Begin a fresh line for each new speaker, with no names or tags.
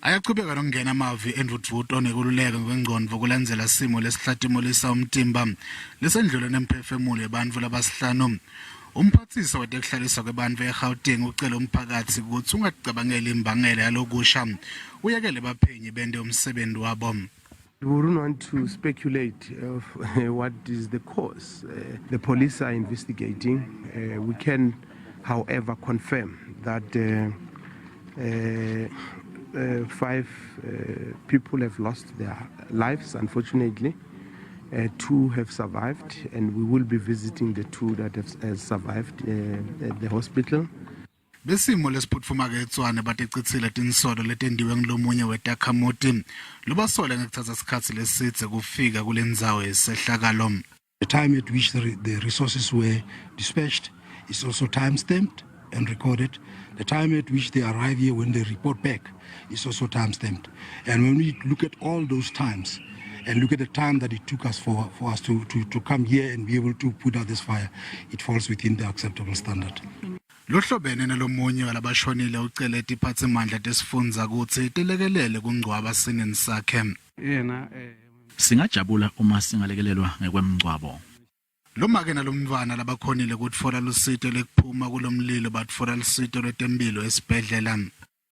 Ayachubeka nokungena amavi endvudvuto nekululeka ngekwengcondvo kulandzela simo lesihlatimulisa umtimba lesendlule nemphefemulo yebantfu labasihlanu. Umphatsiswa wetekuhlaliswa kwebantfu eGauteng ucele umphakatsi kutsi ungaticabangeli imbangela yalokusha uyekele baphenyi bente umsebenzi wabo.
We wouldn't want to speculate of what is the cause. The police are investigating. We can, however, confirm that five people have lost their lives, unfortunately. Two have survived, and we will be visiting the two that have survived at the hospital.
Besimo lesiphutfuma-ke eTshwane baticitsile tinsolo letendiwe ngulomunye wetakhamuti lobasole ngekuthatha sikhatsi lesidze kufika kule ndzawo yesehlakalo.
The time at which the resources were dispatched is also time-stamped and recorded. The time at which they arrive here when they report back is also time-stamped. And when we look at all those times and look at the time that it took us for us to come here and be able to put out this fire, it falls within the acceptable standard.
Lohlobene nalomunye walabashonile ucele tiphatsimandla tesifundza kutsi tilekelele kungcwaba sinini sakhe.
Yena eh
Singajabula uma singalekelelwa ngekwemngcwabo.
Lomake nalomntfwana labakhonile kutfola lusito lekuphuma kulomlilo batfola lusito lwetempilo esibhedlela.